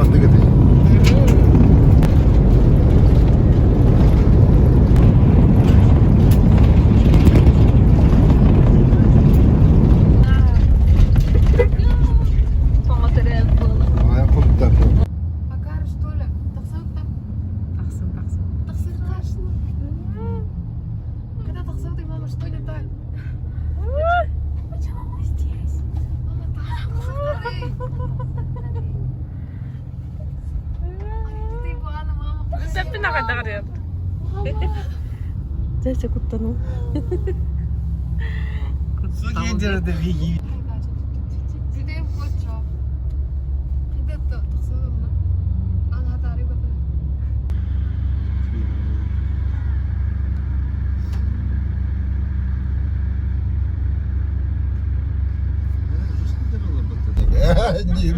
Маннык этэй. Тахсын, тахсын. Когда тахсыбытый, мама, что не так? Почему мы здесь? Мама, Сәппин аҕайдаҕар Дьэ, куттану. Нет.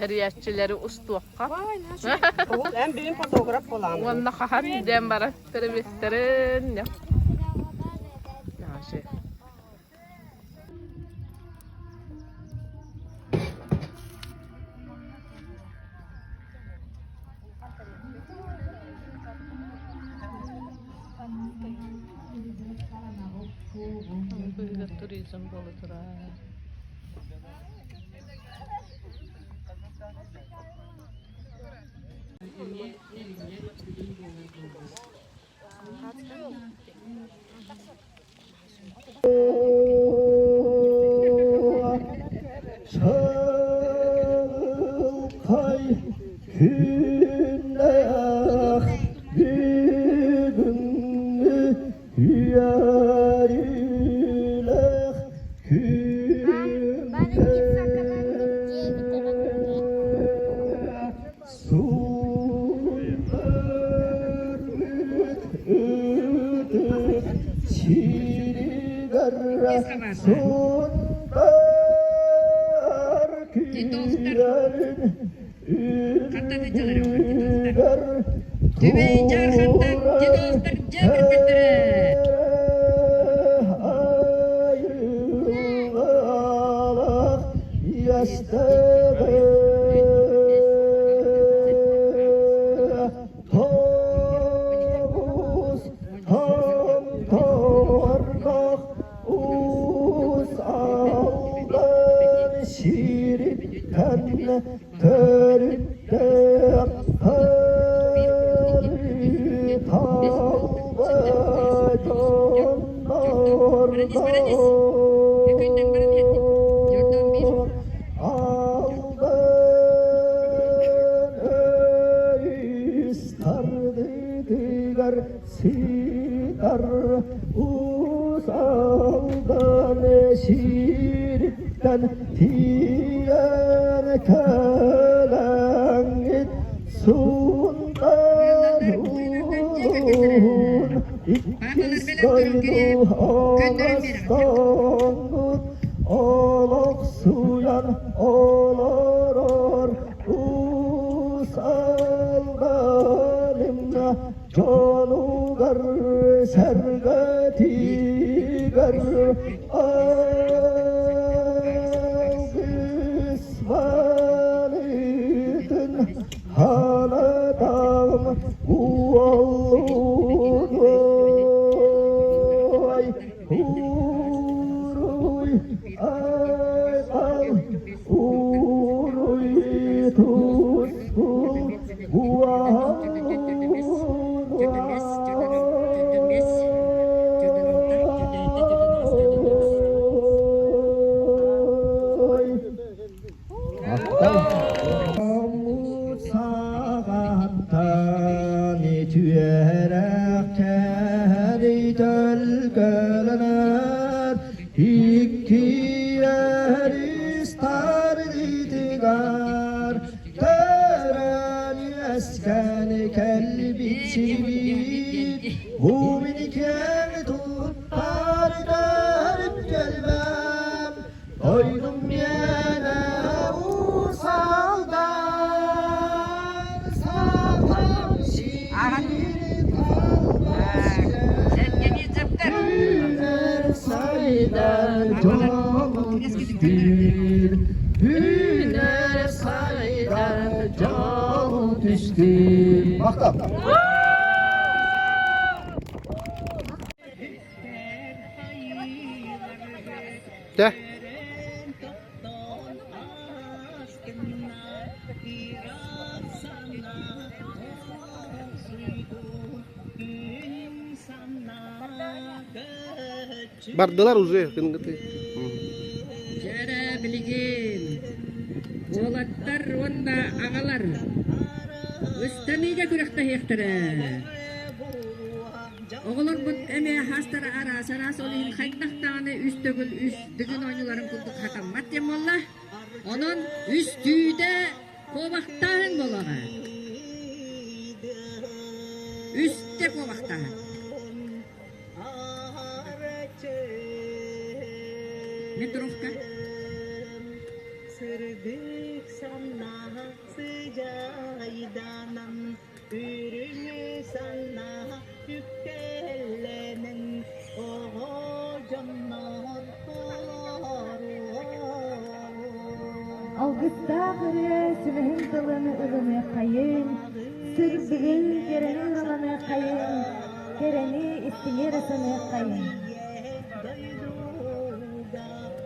Тэрийээччилэри устуохха. Ол эн билин фотограф буолаҕын. Уонна хаһан диэн барар тэрибиттэрин. Наши. Быһыгар туризм буола турар. Сылқай күннээх бүгүҥҥү үөрүүлээх күҥҥэ Суннарбыт ытык сиригэр сунтар киирэрин үрдүгэр турар айыллалах иэстэҕэ Тоғыз томтордох ус алдан сириттэн төрүттээх талба дьоннордоох Алдан өрүс тардытыгар сытар Уус Алдан сириттэн тиийэн кэлэҥҥит Сунтаар улууһун иккис дойду оҥостоҥҥут Олохсуйан олорор Уус Алданым дьонугар сэргэтигэр алгыс малытын халадам уоллуой Уруй, айхал, уруй, тускул, уай. Сағаттан үтүөрэхтэр төлкөлөнөр иккиэр ыстардытыгар төрөн үөскэн кэлбит. Киирбит сирбит, Уминикэн туттар түөлбэм, Дойдум миэнэ Уус Алдан, Сахам сирин талба сирэ, Үүнэр сайдар дьолун түстүүр, Үүнэр сайдар дьолун түстүүр. Махтал! Дьэ. Бардылар уже Дьэрэ билигин уолаттар уонна аҕалар ыстаныыга күрэхтэһиэхтэрэ. Оҕолорбут эмиэ хаастара араас-араас, ол иһин хайдах даҕаны үс төгүл үс дыгын оонньууларын курдук хатаммат диэн буолла. Онон үс түүтэ куобахтааһын буолуоҕа. Үстэ куобахтааһын. Метровка. Сырдык санаа сыдьаайданан Үрүҥ санаа үктэллэнэн Оҕо дьоннор Алгыстаах ырыа сүмэһин тылын ылыныаххайын, сырдыгын кэрэни ыраланыаххайын, кэрэни истиҥи эрэ саныаххайын.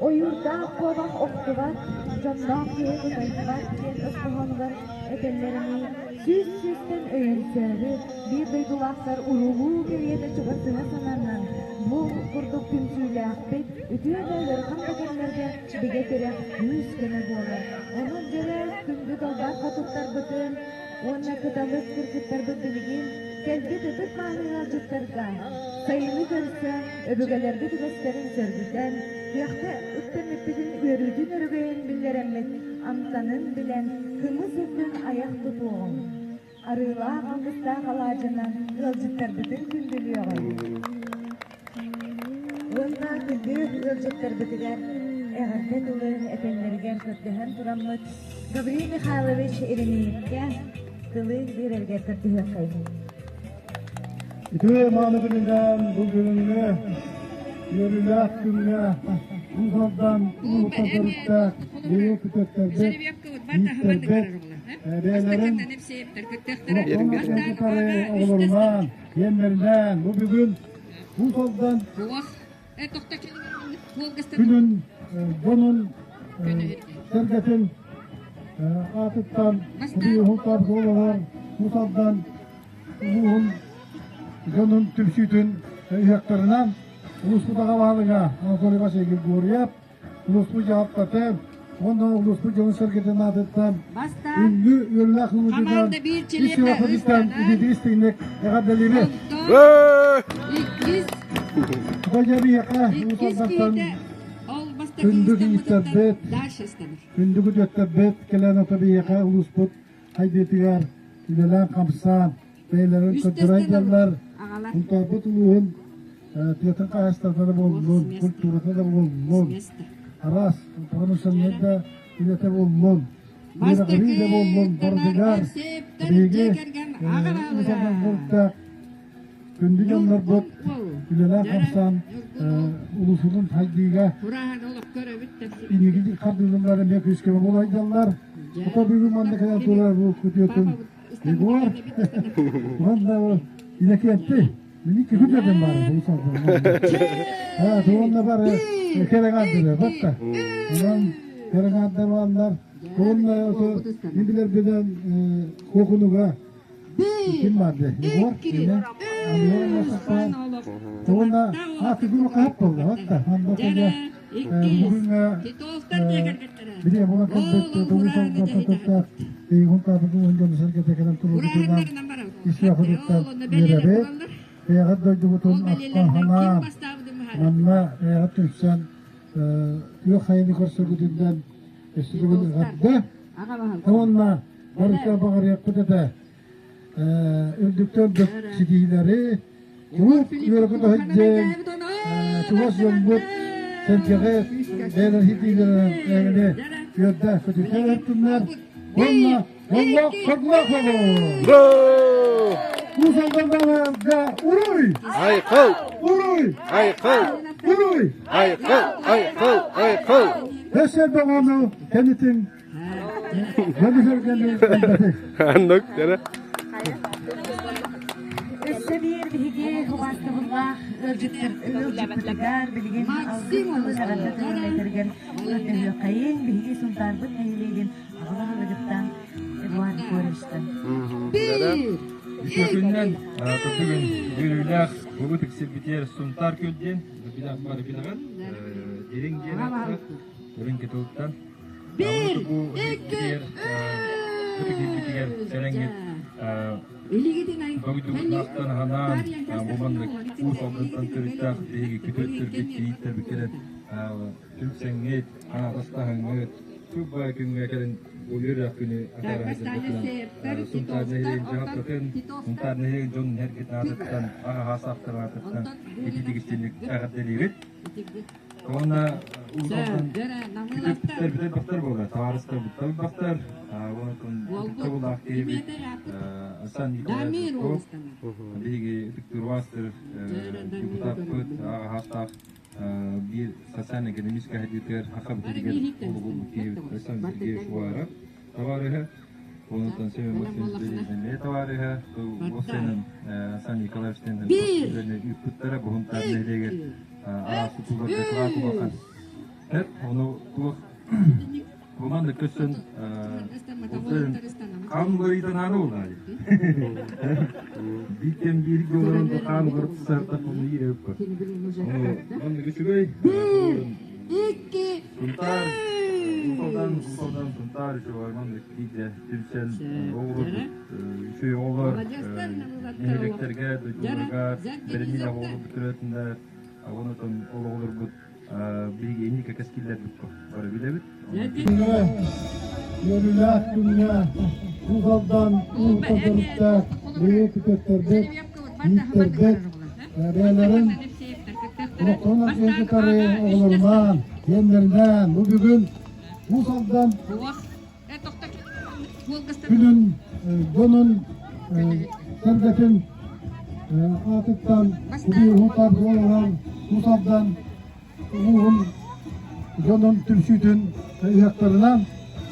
Ойуурдаах куобах охтубат, дьонноох киһи кутайбат диэн өс хоһоонугар этэллэринии, сүүс сүүстэн өйөнсөөрү, биир дойдулаахтар уруулуу кэриэтэ чугасыһа сананан, бу курдук түмсүүлээхпит, үтүө да ыарахан да кэмнэргэ бигэ тирэх, күүс-көмө буолар. Онон дьэрэ күндү далбар хотуттарбытын уонна кыталык кыргыттарбыт билигин кэлбит ытык мааны ыалдьыттарга сайыны көрсө өбүгэлэрбит үгэстэрин сөргүтэн, кыахта үктэммиппитин үөрүүтүн өрөгөйүн биллэрэммит, амтанын билэн, кымыс үрдүн айах тутуоҕуҥ. Арыылаах алгыстаах алаадьынан ыалдьыттарбытын күндүлүөҕүҥ. Уонна күндү ыалдьыттарбытыгар эҕэрдэ тылы этэллэригэр көрдөһөн тураммыт Гаврил Михайлович Еремеевкэ тылы биэрэргэр көрдөһүөххэйин. Үтүө мааны күнүнэн бу бүгүҥҥү үөрүүлээх күҥҥэ Уус Алдан улууһуттан төрүттээх биһиги күтүөттэрбит, бииттэрбит, бэйэлэрин олохторун оҕолорунаан, сиэннэринээн бу бүгүн Уус Алдан күнүн дьонун сэргэтин аатыттан Уһултар буолалар Уус Алдан улууһун дьонун түмсүүтүн ыһыахтарынан улууспут аҕа баһылыга Анатолий Васильевич Григорьев, улууспут дьаһалтата уонна улууспут дьонун-сэргэтин аатыттан күндү үөрүүлээх үҥүүтүнэн ис сүрэхпититтэн ититик истиҥник эҕэрдэлиибит! Дьэ биһиэхэ Уус Алдантан күндү кийииттэрбит, күндү күтүөттэрбит кэлэн ото биһиэхэ улууспут хайдыытыгар үлэлээн-хамсаан, бэйэлэрин көрдөрөн Сунтаарбыт улууһун тыатын хаһаайыстыбата да буоллун, культурата да буоллун, араас промышленнай да үлэтэ буоллун, үөрэҕирии да буоллун, барытыгар биһиги күндү дьоннорбут үлэлээн-хамсаан улуусутун сайдыыга инники хардыылар эмиэ күүскэ буолайдаллар. Ото бүгүн манна кэлэн турар бу күтүөтүм Егор уонна Иннокентий. Мини киһи дедим бар бу салдыр. Ha, туонна бар керегаардыр батта. Онон керегаардыр баллар. Туонна ото билер билен кокунуга ким барды? Егор, киме? Туонна аты күнү кахап болду батта. Анда кылга бүгүн били була кэлбит тугу Эйгун таабытын уһун сэргэтэ кэлэн турбутунан ис үөрэбит. Бэйэҕит дойдубутун ахтан-санаан, манна бэйэҕит түмсэн күөх хайаны көрсөргүтүнэн өссө төгүл эҕэрдэ. Уонна барыта баҕарыахпыт этэ. үрдүктэн үрдүк ситиһиилэри, куруук үөрэ-көтө сылдьыҥ, чугас дьоммут сэргэҕи бэйэлэр ситиһиилэринэн эһигини үөрдэ көтүтэ ыһыттыннар уонна онно көргүлээх буолуҥ! Уус Алданнааҕыга уруй! Айхал! Уруй! Айхал! Уруй! Айхал! Айхал! Айхал! Өссө доҕону кэнитиҥ Аннык дэрэ. Өссө биир биһиги убаастабыллаах ыалдьыппытыгар билигин алгыс тылын эҕэрдэ тылын этэригэр көрдөһүөххэйиҥ. Биһиги Сунтаарбыт нэһилиэгин аҕа баһылыгыттан Эдуард Егоровичтан. Үтүө күнүнэн бүгүн үөрүүлээх Улуу Тиксирбитигэр Сунтаар күөл диэн бары билэҕин дириҥ диэн ааттаах Үрүҥ Кытылтан Биир, икки, үс! Сэрэҥҥит дойдубутунаахтан анаан бу маннык уус алгыстан төрүттээх биһиги күтүөттэрбит, кийииттэрбит кэлэн түмсэҥҥит, аһаҕастаһаҥҥыт, чуп-баай күҥҥэ кэлэн бу үөрэх күнү атаара сылдьаргытынан Сунтаар нэһилиэгин дьаһалтатын, Сунтаар нэһилиэгин дьонун эргит аатыттан, аҕа саахтар аатыттан итиитик истиҥник эҕэрдэлиибит. Уонна ууталтан бүтэр бахтар буолар, табаарыстар бүттэр бахтар, онтон ытыктабыллаах киһибит Асан Николаевич Жирков, биһиги ытыктыыр депутаппыт, аҕа биир социально-экономическай сайдыытыгар саха бүтүгэр олугурбут киһибит Александр Сергеевич Уаров табаарыһа, онтон Семен Максимович Березин табаарыһа, уопсайынан Асан Николаевичтыын ыыппыттара Буһунтаар нэһилиэгэр араас тутууларга кылаат улахан. Ону туох Бу көстөн хаан уларыйтанааны улаайы. Бииртэн бииргэ олорон хаан уларытсарта хомуйуу өппө. Оннук үчүгэй. Икки, Сунтаар, Уус Алдан, Сунтаар үчүгэй маннык биирдэ түмсэн оҕолорбут үчүгэй оҕолор нэһилиэктэргэ, дойдуларыгар бэриниилээх оҕолорбут төрөөтүннэр, онтон ол оҕолорбут биһиги инники кэскиллэрбит бары билэбит. Үөрүүлээх күҥҥэ Уус Алдан улууста төрүттээх бэйэ күтүөттэрбит, ииттэрбит, бэйэлэрин олохторун аргыйан кытары оҕолорунаан, сиэннэринээн бу бүгүн Уус Алдан күнүн дьонун сэргэтин аатыттан Кудуйуһутар буолан Уус Алдан улууһун дьонун түмсүүтүн ыһыахтарынан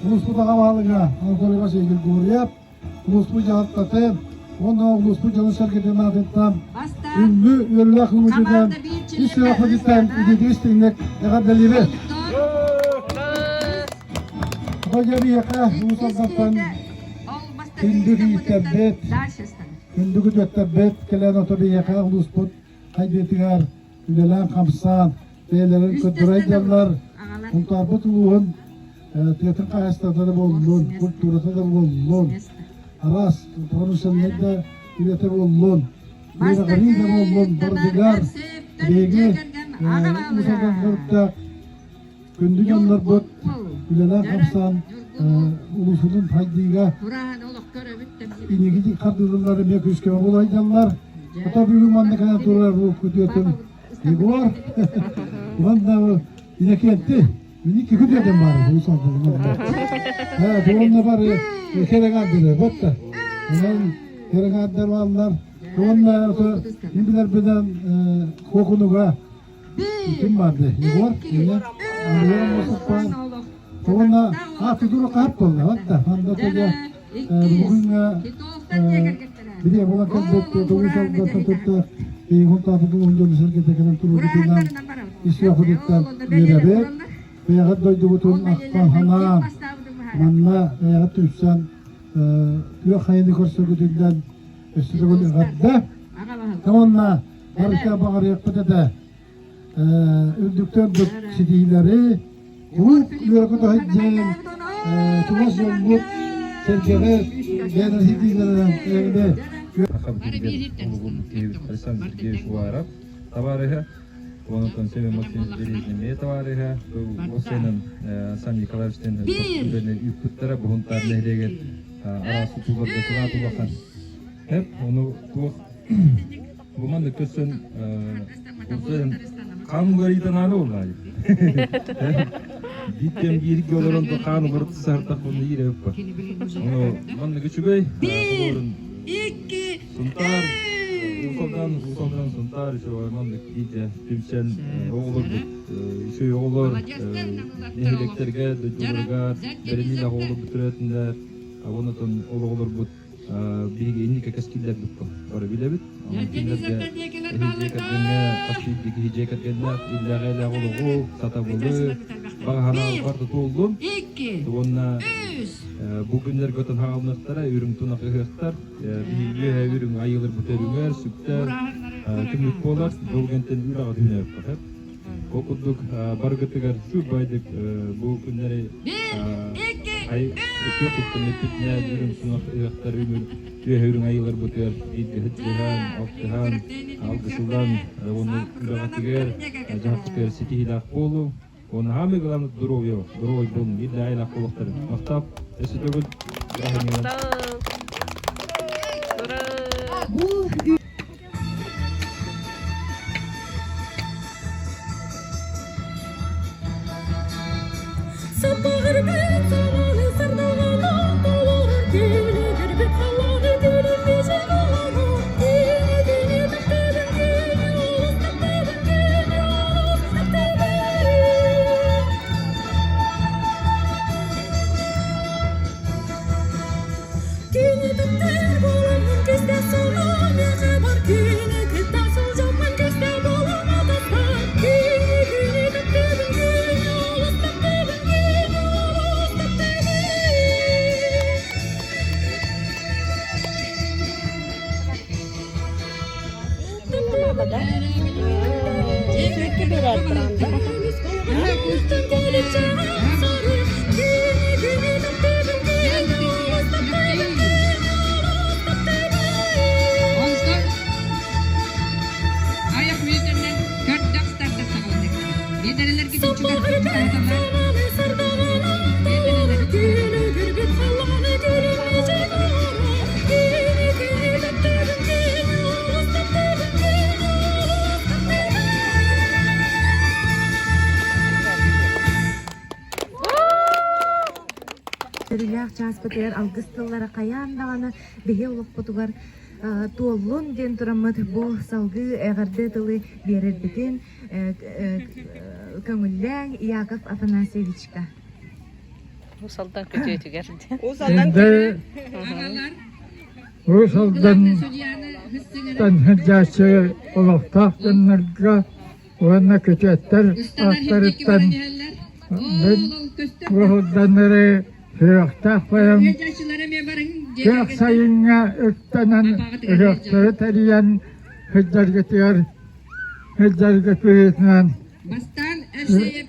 улууспут аҕа баһылыга Анатолий Васильевич Григорьев, улууспут дьаһалтатын уонна улууспут дьонун-сэргэтин аатыттан үҥмү үөрүүлээх үҥүүтүнэн ис сүрэхпититтэн итиитик истиҥник эҕэрдэлиибит! Хотя биһиэхэ Уус Алдантан күндү кийииттэрбит, күндү күтүөттэрбит кэлэн ото биһиэхэ улууспут хайдыытыгар үлэлээн-хамсаан бэйэлэрин көрдөрө сылдьаллар. Сунтаарбыт улууһун тыатын хаһаайыстыбата да буоллун, культурата да буоллун, араас промышленнай да үлэтэ буоллун, үөрэҕирии да буоллун барытыгар биһиги Уус Алдан күндү дьоннорбут үлэлээн-хамсаан улуусутун сайдыыга инники хардыылаллар эмиэ күүскэ булайдаллар. Ото бүгүн манна кэлэн турар бу күтүөтүм Егор уонна Иннокентий. Мин икки күтүөтүм баар улуус алдылым. Туонна бар кэрэҥаардылар ботта. Онон кэрэҥаардар бааллар. Уонна ото мин билэрбинэн Куокунуга Ким барды? Егор, Егор, Егор Мусуппан. Уонна ааты дура хаап буолла, отта. Анда тоге бүгүн биде була кэлбит тугу салгата тутта бейгун тааты тугун дьону сэргэтэ кэлэн туругутунан исиохудуттан үөрэбит. Бэйэҕит дойдубутун ахтан санаан, манна бэйэҕит түмсэн күөх хайаны көрсөргүтүнэн өссө төгүл эҕэрдэ. Уонна Барыта баҕарыахпыт этэ. Үрдүктэн үрдүк ситиһиилэри, куруук үөрэ-көтө сылдьан, чугас дьоммут сэргэҕи бэйэлэрин ситиһиилэринэн эһигини Саха киһибит Александр Сергеевич Уаров табаарыһа, онтон Семен Максимович Березин табаарыһа, уопсайынан Сан Николаевичтыын үлэни ыыппыттара Буһунтаар нэһилиэгэр араас тутууларга кылаат улахан. Эп, ону туох бу маннык көрсөн урсайын хаан уларыйдан ааны боллаайы. Биттен биирге олорон то хаан уларыт сартах бұны ире өппа. Ону маннык үчүгэй, олорун Сунтаар, Усалдан, Усалдан Сунтаар еще маннык ите түмсэн оҕолорбут үчүгэй оҕолор нэһилиэктэргэ, дойдуларыгар бэриниилээх оҕолорбут төрөөтүннэр, онотон ол оҕолорбут биһиги инники кэскиллэрбит бары билэбит. Онон кинилэргэ эһи дьиэ кэргэҥҥэ хас биирдии киһи дьиэ кэргэннээх иллээх-эйэлээх олоҕу, сатабылы, баҕа санаа барыта туоллун. Уонна бу күннэргэ отон хаалыныахтара, үрүҥ тунах ыһыахтар, биһиги үөһэ үрүҥ айыыларбыт өрүҥэр, сүктэр, түмүк буолар, ол гэнтэн үрэҕэ түһүнэбиппэхэ. Ол курдук барыгытыгар сүр байдык бу күннэри ай күөх туттан эппитинэн үрүҥ сунах ыһыахтар үҥүр үөһэ үрүҥ айыыларбытыгар бииргэ сыдьыһан, алтыһан, алгысылан уонна үрэҕитигэр, дьаһахпытыгар ситиһиилээх буолуҥ. Уонна хаамыы главное здоровье, здоровый буолун, биир айылаах буолуохтарын. Махтал, өссө төгүл бырааһынньыгынан. Төрүлээх чааспытыгар алгыс тыллара хайаан даҕаны биһи олохпутугар туоллун диэн тураммыт бу салгыы эҕэрдэ тылы биэрэрбитин көҥүллээҥ Яков Афанасьевичка. Уус Алдан күтүөтүгэр. Уус Алдан Уус Алдан сылдьааччы олохтоох дьоннорго уонна күтүөттэр ааттарыттан мин Уус Алданнары сүрэхтээх байам күөх сайыҥҥа үктэнэн ыһыахтары тэрийэн сылдьаргытыгар сылдьаргыт быһыытынан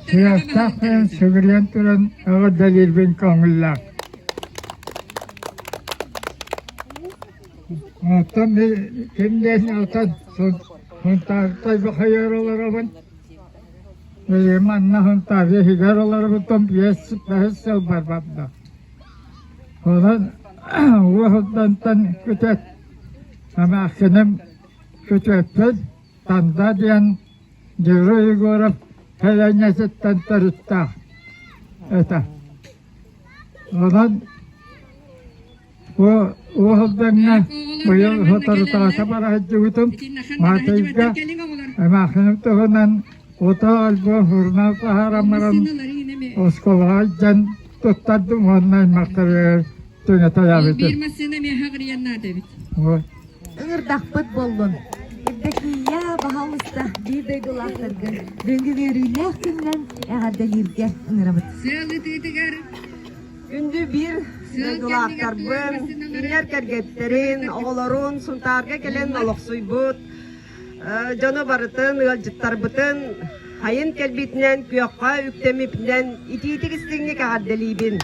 сүрэхтээх байам сүгүрүйэн туран эҕэрдэлиирбин көҥүллээх. Оттон ким диэн отон Сунтаартай бахайар олоробун. Манна Сунтаарга иһигэр олоробуттан биэс бэһис сыл барбатта. Онон уоһуттантан күтөт эмээхсиним күтүөппүт Танда диэн Герой Егоров сэлиэнньэтиттэн төрүттээх этэ. Онон Бу уоһурдаҥҥа быйыл соторутааҕыта бара сылдьыбытым. Маатайга эмээхсиним туһунан Утаа альбом сурунаал таһааран баран оскуолаҕа илдьэн туттардым уонна аймахтарыгар түҥэтэ аҕалбытым. Ыҥырдахпыт буоллун. Евдокия, баһаалыста, биир дойдулаахтарга бүгүҥҥү үөрүүлээх күнүнэн эҕэрдэлииргэ ыҥырабыт. Күндү биир дойдулаахтарбын, кинилэр кэргэттэрин, оҕолорун Сунтаарга кэлэн олохсуйбут дьону барытын, ыалдьыттарбытын хайын кэлбитинэн, күөххэ үктэммиппинэн итиитик истиҥник эҕэрдэлиибин.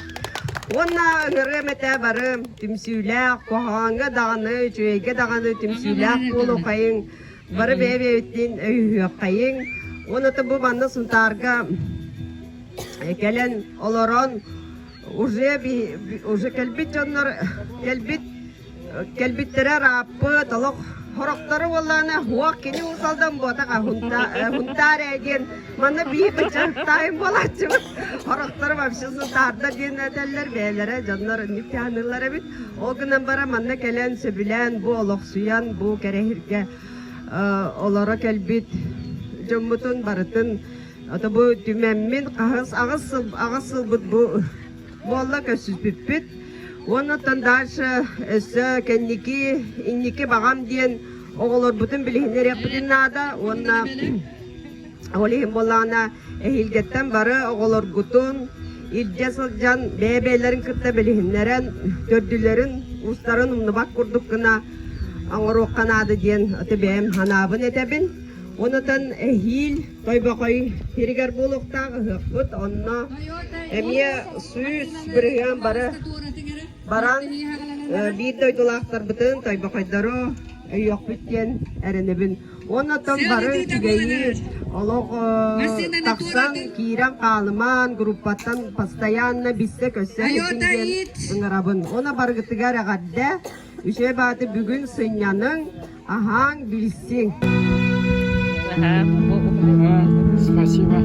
Уонна ыҥырыам этэ бары түмсүүлээх, куһаҕаҥҥа даҕаны, үчүгэйгэ даҕаны түмсүүлээх буолуоххайыҥ, бары бэйэ-бэйэбитин өйүһүөххэйиҥ. Уонна бу манна Сунтаарга кэлэн олорон уже уже кэлбит дьоннор кэлбит. Кэлбиттэрэ ырааппыт, олох хорохтору буоллаҕына уох кини Уус Алдан буотах Хунтаар ээ диэн манна биһи быччаһыктаайын буолааччыбыт. Хорохтору вообще сунтаардар диэн этэллэр бэйэлэрэ дьоннор инник таһыныыллар эбит. Ол гынан баран манна кэлэн сөбүлээн бу олохсуйан бу кэрэһиргэ олоро кэлбит дьоммутун барытын ото бу түмэммин хаһыс аҕыс сылбыт бу буолла көрсүспүппүт. Уонна дальше өссө кэнники инники баҕам диэн оҕолорбутун билиһиннэриэхпитин наада уонна ол иһин буоллаҕына эһиилгэттэн бары оҕолоргутун илдьэ сылдьан бэйэ-бэйэлэрин кытта билиһиннэрэн төрдүлэрин уустарын умнубат курдук гына оҥоруохха наада диэн аты бэйэм санаабын этэбин. Онутан эһиил Тойбохой сиригэр буолуохтаах ыһыахпыт онно эмиэ 100% бары баран биир дойдулаахтарбытын Тойбохойдору өйүөхпүт диэн эрэнэбин. Уонна оттон бары үчүгэйи олох тахсан киирэн хаалымаан группаттан постоянно биссе-көссе диэн ыҥырабын. Уонна барыгытыгар эҕэрдэ, үчүгэй бааты бүгүн сынньаныҥ, аһааҥ, билсиҥ. Спасибо.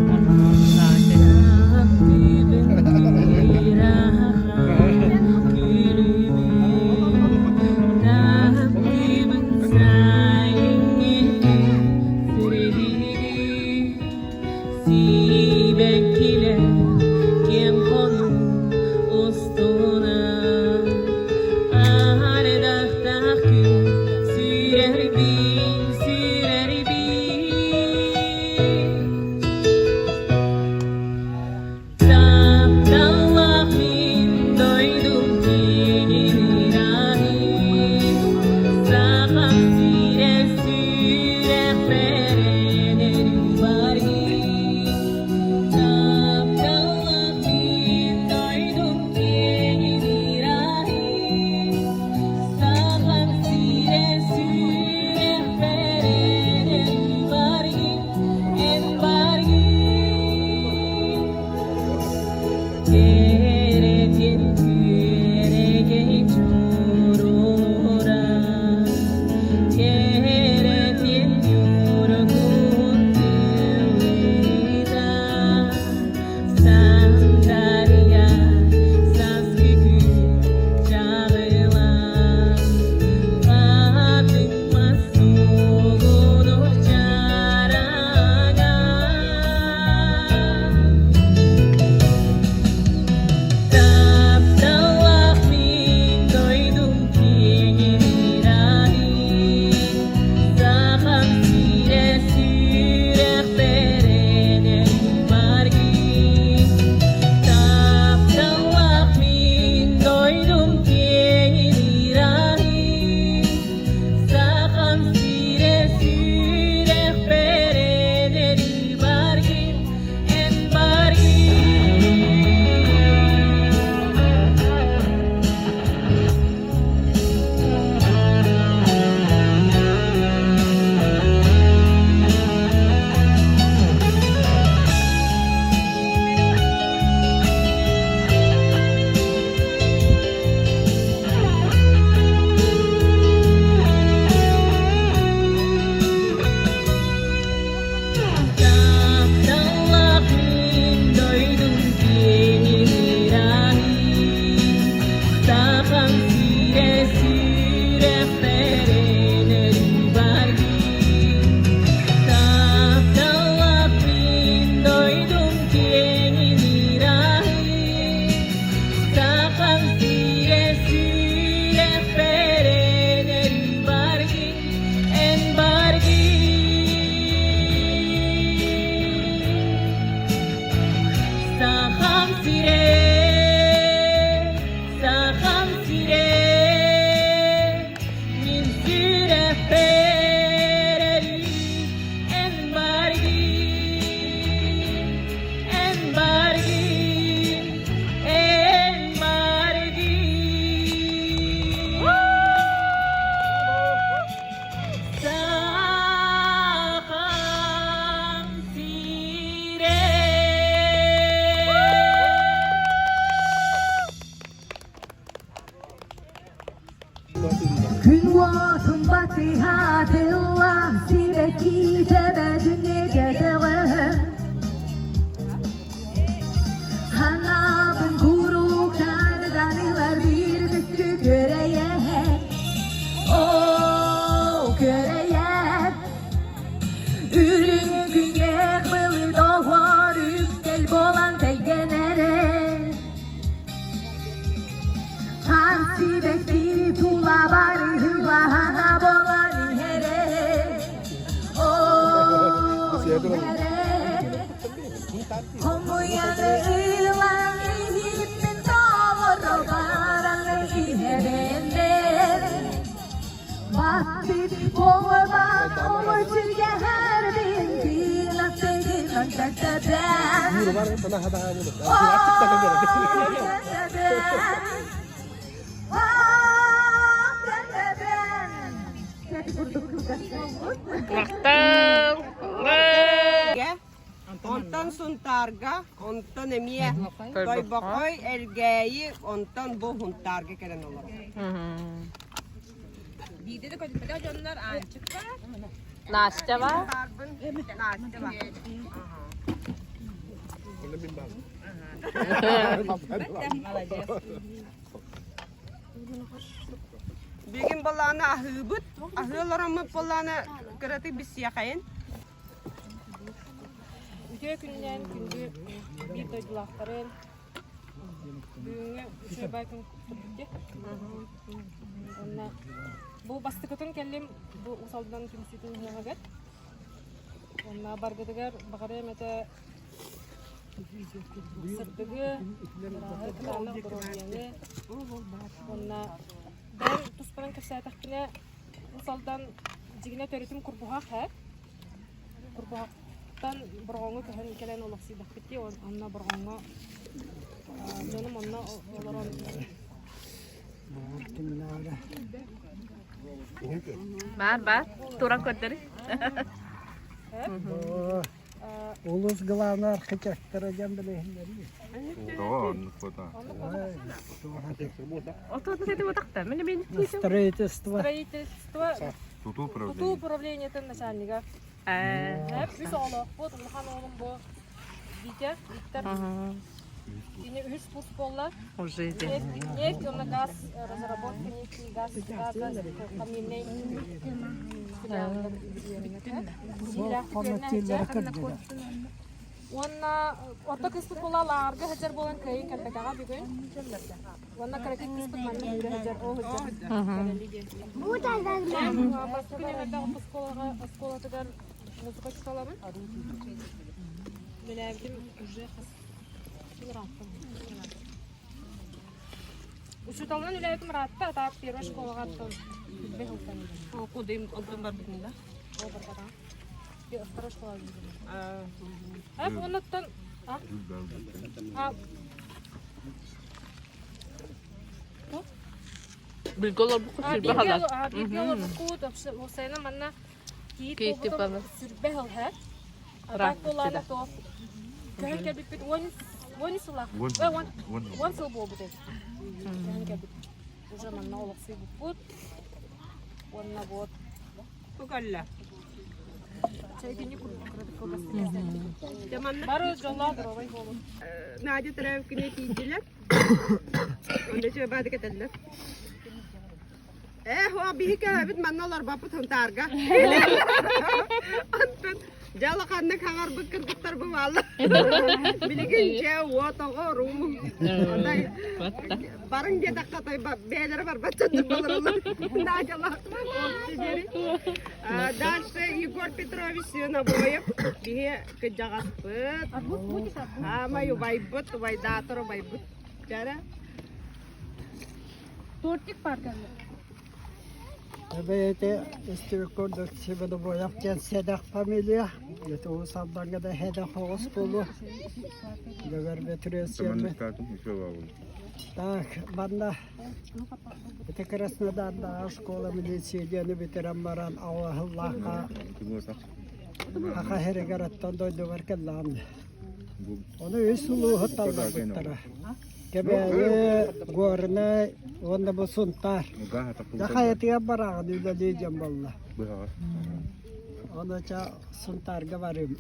Кытыллаах сибэкки төбөтүн кэтэҕин Ханаабын куруктардан ылар биир бүттү көрөйөр Оо, көрөйөр Үрүҥ күҥҥэ былыт оһуор үктэл буолан тэлгэнэрэ Хаар сибэкки тула барыһылаһана буолан иһэрэ Оо, иһэрэ Хомуйан ылан иһиппин толоро баран иһэрэн Баттык буолбат олочуйаһарбын тыынаттыгынан таттабан Махтал! Онтон Сунтаарга, онтон эмиэ Тойбохой, Элгээйи, онтон бу Һунтаарга кэлэн олорор. Биирдэ да көтүппэтэх дьоннор Аанчык бар. Настя ба? Настя ба. Билигин балаана аһыыбыт, аһыы олороммут балаана кыратык биссиэхэйин. Үтүө күнүнэн күндү биир дойдулаахтарын бүгүҥҥү үчүгэй күн турбут Уонна бу бастакытын кэллим бу Уус Алдан түмсүүтүн ыһыаҕыгар. Уонна баргытыгар баҕарыам этэ сырдыгы, ырааһы, кытаанах доруобуйаны. Уонна бэйэм туспунан кэпсээтэхпинэ Уус Алдан дьигинэ төрүтүм Курбуһах ээ. Курбуһахтан Бороҕоҥҥо көһөн кэлэн олохсуйдахпыт дии, онно Бороҕоҥҥо дьонум онно олорон Баар баар, туран көрдөрүй. Улус главный архитектора диэн билиһиннэрии. Строительство. Строительство. Тутуу управлениетын начальнига. Үс оҕолоохпут, улахан оҕолум бу Витя, Виктор. Кини үһүс курс буолла. Уже Нефть, уонна газ разработка, нефть и газ, газа, каминный Уонна орто кыыспыт буола лааҕырга сылдьар буолан кыайын кэлбэтэҕэ бүгүн. Уонна кыракый кыыспыт манна сүүрэ сылдьар, ол сылдьар. Бастакы нүөмэрдээх оскуолаҕа оскуолатыгар музыка учууталабын. Үлэлээбитим уже хас сыл ырааттым. Учууталынан үлэлээбитим ыраатта, а так первая школаҕа оттон билбэ сылтан. Кудым онтон барбытын да? Ол барбатаҕа. Второй школа А, оннуттан а? А. Билгэ олорбуккут сүрбэ халар. Бииргэ олорбуккут, уопсайынан манна кийиит буолбутум сүрбэ хылһа. Так буолаана то көһөн кэлбиппит 10 сылах. 10 сыл буолбут эбит. Көһөн кэлбиппит. Уже манна олохсуйбуппут. Уонна вот Бу кэллэ. Бары дьоллоох доруобай буолун. Надя төрөөбүккүнэ тиийдилэр. Онно үчүгэй баады кэтэллэр. Ээ, оо, биһи кэһэбит манна олорбоппут Һунтаарга. Онтон дьэ улаханнык хаҥарбыт кыргыттар бу бааллар. Билигин дьэ уот оҕо уруу. Онон барыҥ диэтэххэ той бэйэлэрэ барбат дьоннор олороллор. Надялаах. Дальше Егор Петрович Свинобоев биһи кыдьаҕаспыт. Аамай убайбыт, убайдаатар убайбыт. Дьэрэ. Тортик бар кэллэ. Бэйэтэ истибиккэ Свинобоев диэн сэдэх фамилия. Это Уус Алдаҥҥа да сэдэх оҕус буолуо. Дөгөр Бөтүрүөсүйэбит. Так, манна ити Краснодардааҕы школа милиция диэни бүтэрэн баран Аҕаһыллаахха Саха сиригэр оттон дойдубар кэллэҕим. Ону үс улууһу талларбыттара. Кэбээйи, Горнай уонна бу Сунтаар. Дьэ хайатыгар бараҕын үлэлии дьон буолла. Быһаҕас. Оны ча Сунтаарга барым.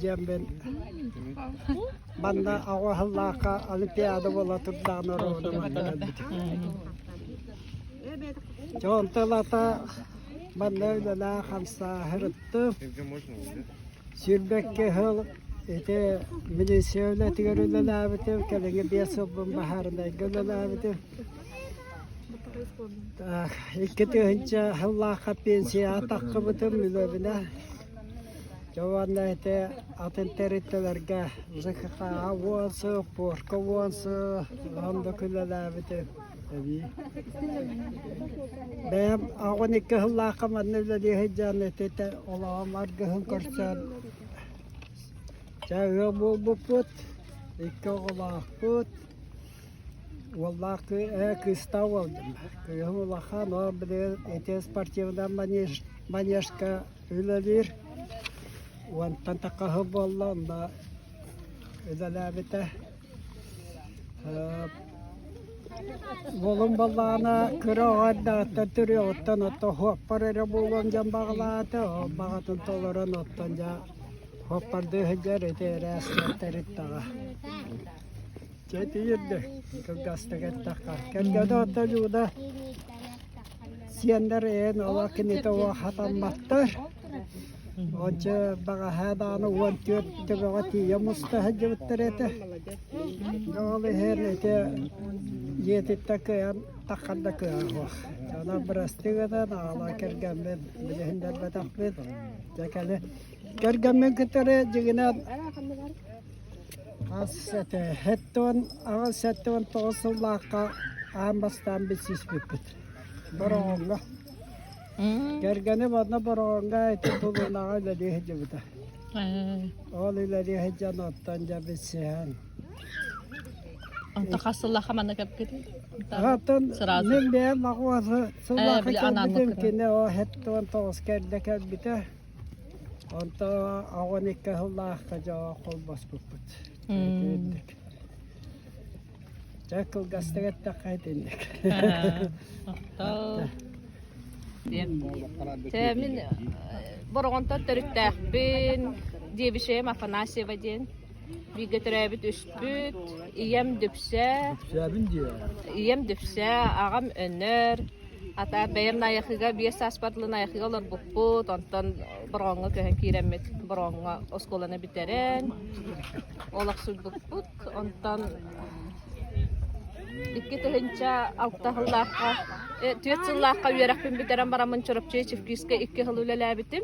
Диэммин манна аҕа Олимпиада буола турдаҕына оруобуна манна кэлбитим. Дьэ онтон ылата манна үлэлээх хамсааһырыттым. Сүүрбэккэ сыл ити милиция үлэтигэр үлэлээбитим, кэлиҥҥи биэс сылбын баһаарынайга үлэлээбитим. 2000 сыллаахха пенсияҕа таххыбытым үлэбинэ. Дьэ уонна ити атын тэрилтэлэргэ ЖКХ-ҕа уон сыл, портка уон сыл оннук үлэлээбитим эбии. Бэйэм 12 сыллаахха манна үлэлии сылдьан ити олоҕум аргыһын көрсөн дьэ ыал буолбуппут, икки оҕолоохпут. Уоллаах кыыстаах уолдум. Кыыһым улахан, ол билигин ити спортивнай манеж, манежка үлэлиир. Уонтан таххаһы буолла, онно үлэлээбитэ. Уолум буоллаҕына кыра оҕо эрдэҕиттэн төрүөҕүттэн оттон суоппар эрэ буолуом диэн баҕалаата. Ол баҕатын толорон оттон дьэ суоппардыы сылдьар ити эрээстэриттаҕа. Дьэ тиийэрдэ кылгастык эттэххэ. Кэргэнэ оттон Люда сиэннэр эйэн олох кинитэ уох хатамматтар. Ончу баҕаһаа даҕаны 14 төбөҕө тиийэ муста сылдьыбыттар этэ. Ол иһин ити дьиэтиттэн кыайан таххар да кыаҕа суох. Онон бырастыы гынан аҕала кэргэммин билиһиннэрбэтэхпит. Дьэ кэлин кэргэммин кытары дьиҥинэн Хас этэ 78 79 сыллаахха аан бастаан билсиспиппит. Бороҕоҥҥо. Кэргэним онно Бороҕоҥҥо ити Тулунаҕа үлэлии сылдьыбыта. Ол үлэлии сылдьан оттон дьэ билсиһэн. Онто хас сыллаахха манна кэпкитий? Оттон Сразу. мин бэйэм аҕыс сыллаахха били кэлбитим, анааммыккытын. кини о 79 эрдэ кэлбитэ. Онто 12 сыллаахха дьэ холбоспуппут. Итинник. Дьэ кылгастык эттэххэ итинник. Чэ, мин Бороҕонтон төрүттээхпин, Диэбишеем Афанасьева диэн. Бииргэ төрөөбүт үспүт, ийэм Дүпсэ, ийэм Дүпсэ, аҕам Өнөр, Ата бэйэм Найахыга биэс сааспар дылы Найахыга олорбуппут, онтон Бороҕоҥҥо көһөн киирэммит, Бороҕоҥҥо оскуоланы бүтэрэн олохсуйбуппут. Онтон 2006 сыллаахха, 4 сыллаахха үөрэхпин бүтэрэн бараммын Чурапчы Чевкискэ икки сыл үлэлээбитим.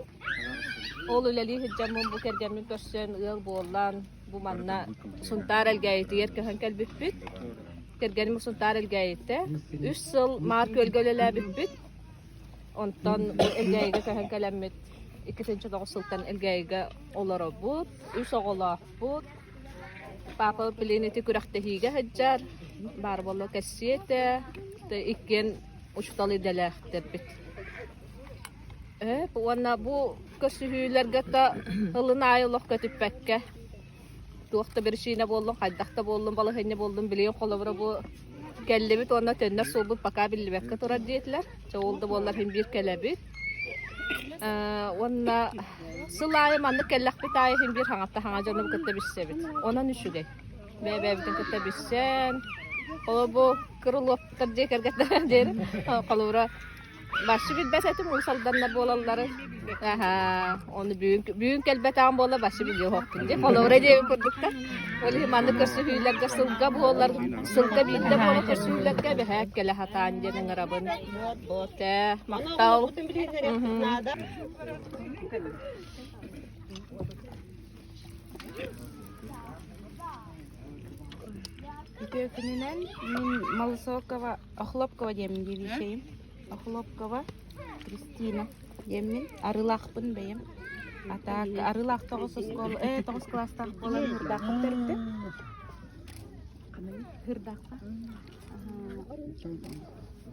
Ол үлэлии сылдьаммын бу кэргэммин көрсөн ыал буолан бу манна Сунтаар Элгээйитигэр көһөн кэлбиппит. Кэргэним Сунтаар Элгээйитэ. Үс сыл Маар Күөлгэ үлэлээбиппит. Онтон бу Элгээйигэ көһөн кэлэммит 2009 сылтан Элгээйигэ олоробут. Үс оҕолоохпут. Папа билин ити күрэхтэһиигэ сылдьар. Баар буолла кэссиэ этэ. Иккиэн учуутал идэлээхтэрбит. Уонна бу көрсүһүүлэргэ да ылын аайы олох көтүппэккэ туох да биричиинэ буоллун, хайдах да буоллун, балаһыанньа буоллун, билигин холобура бу кэллибит уонна төннөр суолбут пока биллибэккэ турар диэтилэр. Чэ ол да буоллар иһин биир кэлэбит. Уонна сыл аайы маннык кэллэхпит аайы иһин биир хаҥатта хаҥа дьону кытта билсэбит. Онон үчүгэй. Бэйэ-бэйэбитин кытта билсэн, холобу кырылуоптар дьиэ кэргэттэр диэри холобура Башы билбэт этим Уус Алданнар буолалларын. Аһаа, ону бүгүн бүгүн кэлбэтэҕим буолла башы билиэ оһохпун дии. Холобура диэбит курдуктар. Ол иһин маннык көрсүһүүлэргэ сылга буолар, сылга биирдэ буолар көрсүһүүлэргэ бэһээк кэлэ сатаан диэн ыҥырабын. Тэ, махтал. Үтүө күнүнэн мин Малысокова Охлопкова диэммин диэбиичэйим. Охлопкова Кристина диэммин. Арыылаахпын бэйэм. А так Арыылаах тоҕус оскуола, э, тоҕус кылаастаах буолан Һырдаахха бүтэрбитим. Һырдаахха.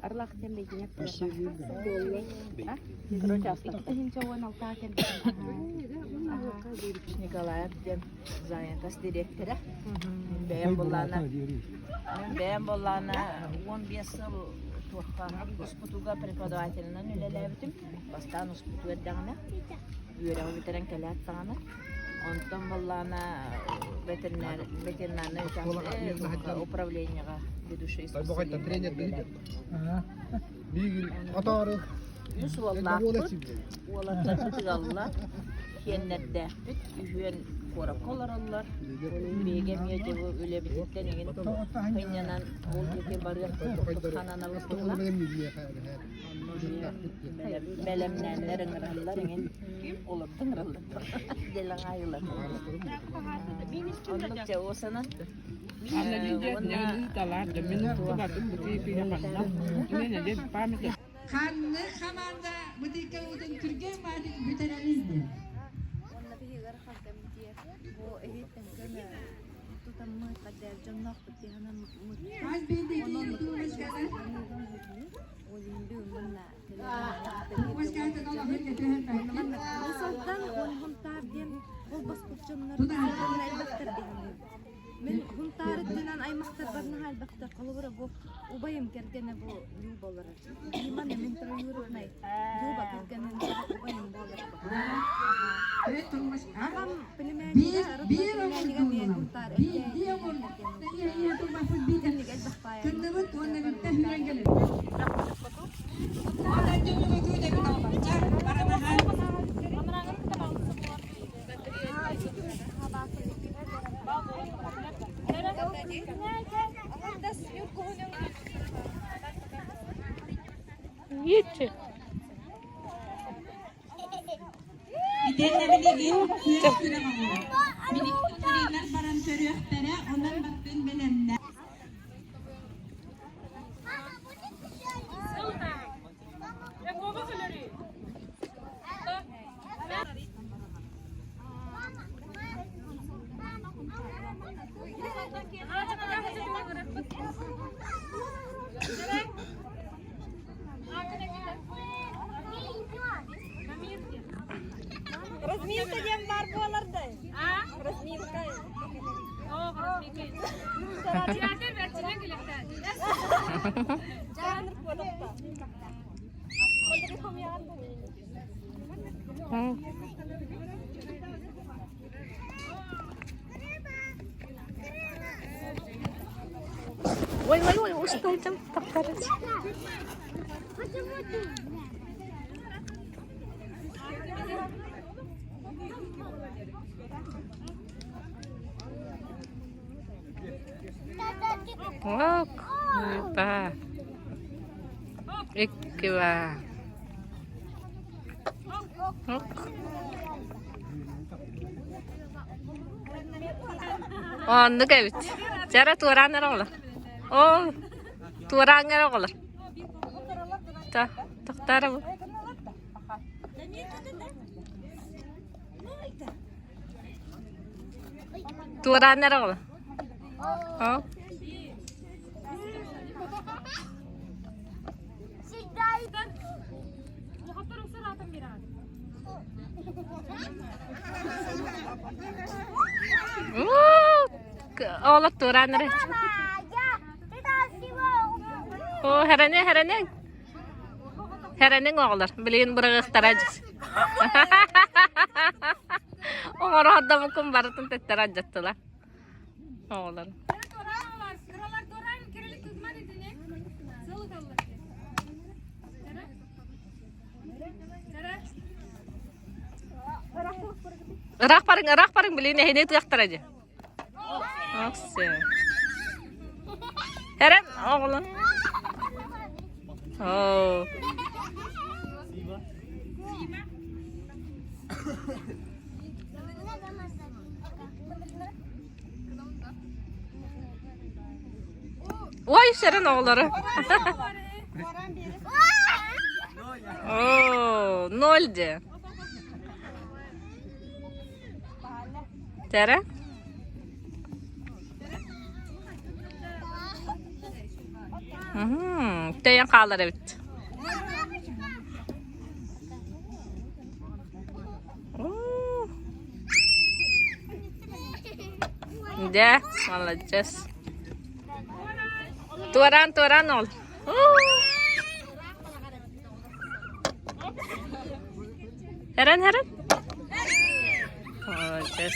Арылаах диэн бэйдиҥэр Икки тыһыынча уон алтаҕа кэлбитим. Николаев диэн занятость дириэктэрэ. Мин бэйэм буоллаҕына, мин бэйэм буоллаҕына 15 сыл. туохха успутууга преподавателинэн үлэлээбитим. Бастаан успутуу эрдэҕинэ, үөрэҕи бүтэрэн кэлээт саҕана. Онтон буоллаҕына ветеринар, ветеринарнай участок управлениеҕа ведущий специалиһинэн үлэлээбитим. Үс уоллаахпыт, уолаттарбыт ыаллар, сиэннэрдээхпит, үһүөн куоракка олороллор. Биһиги эмиэ дьэ бу үлэбититтэн эҥин сынньанан ол диэки барыах курдук сананабыт буолла. Онно бэлэмнээннэр ыҥыраллар эҥин олордо ыҥыраллар дэлэҕаайылар. Оннук дьэ уосанан Ханны хамаанда бытыыкка уутун түргэн маатик бүтэрэрин диэн. Уонна биһигэр хантан битиэр бу эһиттэн көмө тутаммыт хаддэр дьонноохпут диһанаммыт. Хас биирдии киһи туумаската. Туумаскатын олохун көтөһөн бардын. Усалдан уонхонтаар диэн ол баспыт дьоннор элбэхтэр диһаныы. Мин Хунтаарыттынан аймахтарбар наһаа элбэхтэр. Холобура бу убайым кэргэнэ бу Люба олорор. Диман мин троюроднай Люба кэргэнин убайым буолар. Аҕам племяннига, Биир родной племяннига эмиэ омурдуунан, Хунтаар биирдии омур, Итинник элбэх баайа. Кынныбыт уонна бүттэ сүүрэн кэлин. Онон дьонуга күүтэбит албачча, баранаһан. Видите? Итиэннэ билигин күөх күрэх оҥорор. Билигин жюрилар баран көрүөхтэрэ, онон баттын бэлэмнэ. Разминка диэн баар буолар да? Разминка. Ой, ой, ой, устайдым, таптарыч. Ок, ба. Иккива. Оннук эбит. Дьара туораан эрэ оҕолор. Ол туораан эрэ оҕолор. Тохторо бу. Туораан эрэ оҕолор. Ол. Оолор туораан эрэ. Оо, хэрэниҥ, хэрэниҥ. Хэрэниҥ оҕолор, билигин быраҕыахтара дьис. Оҥороордомуккун барытын тэттэрэ алдьаттылар. Оҕолор. Ыраах барыҥ, ыраах барыҥ, билигин эһини ытыахтара дии. Оксе. Эрэн, оҕолор. Оо. Ой, сэрэн оҕолору. О, ноль де. Тәрі? Тэйэн хаалар эбит. Дьэ, молодец. Туораан, туораан ол. Хэрэн хэрэн. Молодец.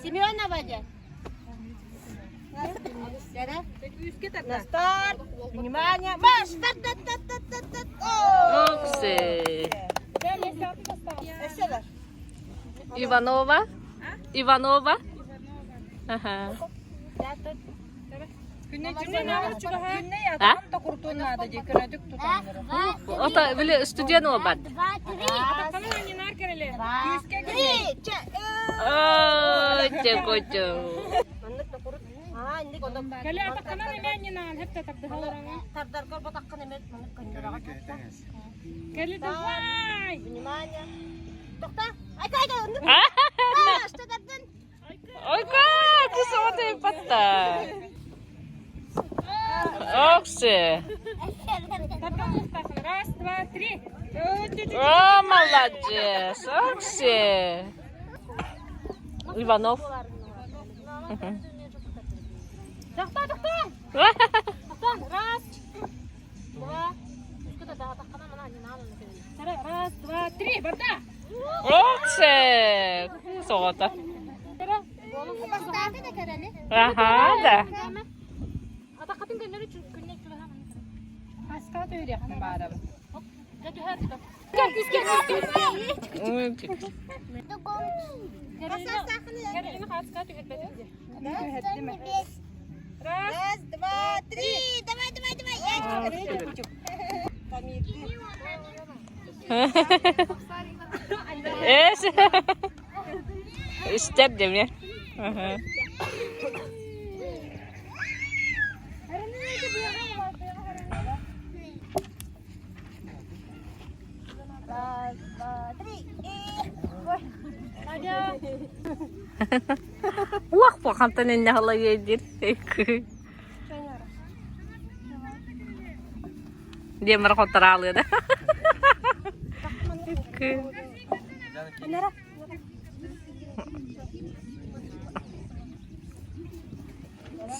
Семенова дьэ. На старт! Внимание! Марш! Старт! Старт! Старт! Старт! Старт! Окси. Иванова. Иванова. Ага. А? Ото били студент уолбат. Ой, те Внимание! Ойка, кысоты патта. Окси. Раз, два, три. О, молодец. Окси. Иванов. Тоқтаа, тоқтаа. Раз, два. Раз, два, три. Барда. Окси. Соҕото. Аха, да. Атаққатын көннөрү күннек Хаска төйрехне баарабын. Раз, два, три. Давай, давай, давай. Эс. Истер демне. Раз, два, три. Уах пахантан инне халайдир. Демір хотыралыда.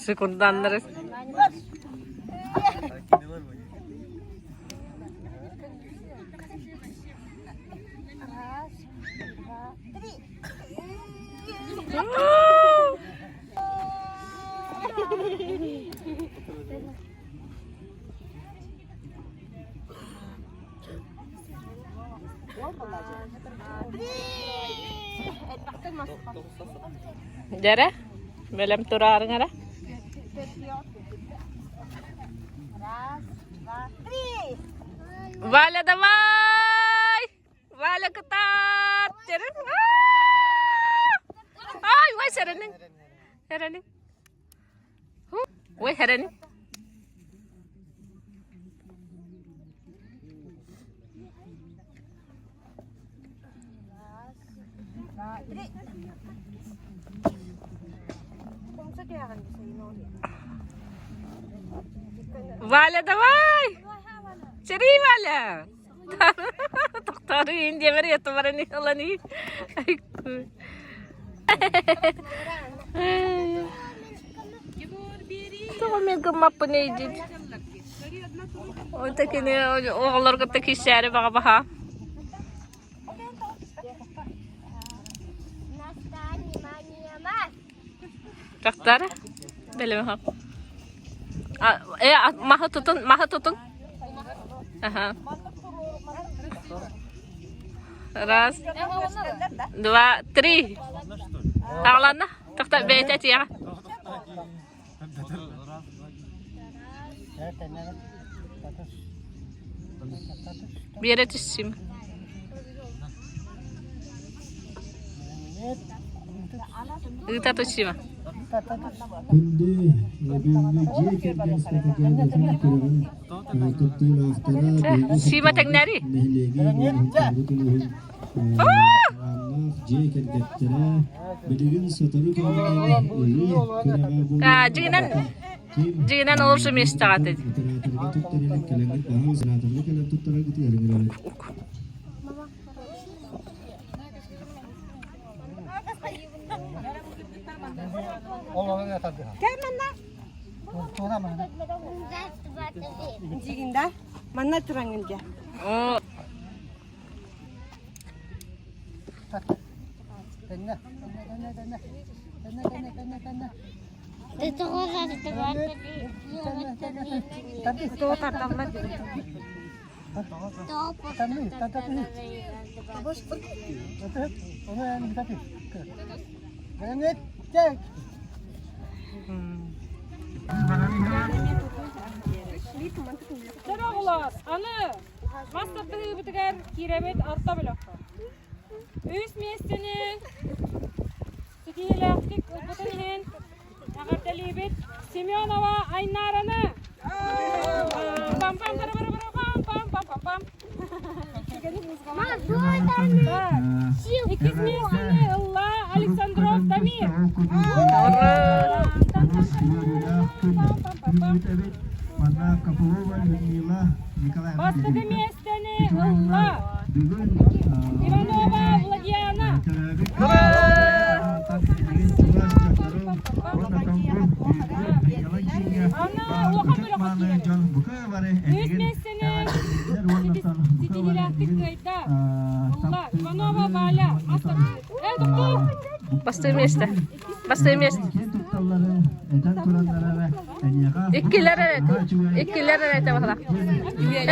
Секунданнары. Раз, два, три. Дәрә, бэлэм тураарыҥ эрэ. Раз, два, три. Валя, давай! Валя, кытаат! Ай, ой, сэрэнин. Сэрэнин. Ой, сэрэнин. Раз, два, три. Валя, давай! Сэрии, Валя! Тохтоору диэмэр ятыбаран ылан Тоҕо мен гыммаппын эйдит? Онто кини оҕолорго та киссээри баҕа баха. Тахтар бэлэмэ Э, маһы тутун, маһы тутун. Ага. Раз, два, три. Таҕаланна. Тохто бэйэтэ этиэҕэ. Биэрэ түссүм. Ыыта түссүм. Күндү бүгүҥҥү дьиэ кэргэн спартакиадатын күрэҕин кыттыылаахтара биһиги Сима тэҥнээри. нэһилиэги уонна Һунтаарбыт улууһун Арыылаах дьиэ кэргэттэрэ билигин сотору кэминэн ырыа күрэҕэ буолуон Дьиҥинэн дьиҥинэн олус миэстэҕэ этэ. Операторга туттар илик кэлэҥҥит баһаҕа сенаторга кэлэн туттараргытыгар ыҥырабыт. Дигинда, манна тураңын дьэ. Оҕолор, аны мас тардыһыыбытыгар киирэбит орто бөлөххө. Үс миэстэни ситиһиилээхтик ылбытын иһин эҕэрдэлиибит Семенова Айнараны! Пам пам пам пам пам пам пам пам. Иккис миэстэни ылла Александров Дамир. Манна Копылова Людмила Николаевна Бастакы миэстэни ылла Иванова Владиана. Анна улахан бөлөххө киирэр. Үс миэстэни ситиһиилээхтик кыайда. Ылла Иванова Валя. Э, доктор! Бастыы миэстэ. Бастыы миэстэ. Иккилэр эрэ Иккилэр эрэ этэ баһыла.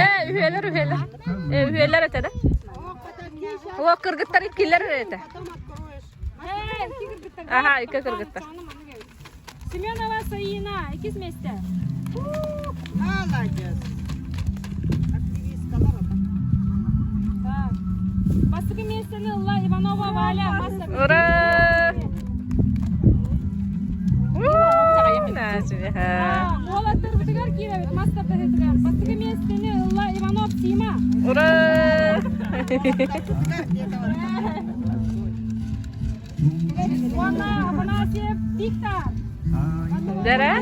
Э, үһүөлэр үһүөлэр. Э, үһүөлэр этэ да. О, кыргыттар иккилэр эрэ этэ. Аха, икки кыргыттар. Семенова Саина, иккис месте. Молодец. Активисткалар. Так. Бастакы миэстэни ылла Иванова Валя. Ура! Уолаттарбытыгар киирэбит мастер-тыһытыгар. Бастакы миэстэни ылла Иванов Тима. Ура! Уонна Афанасьев Виктор. Дара?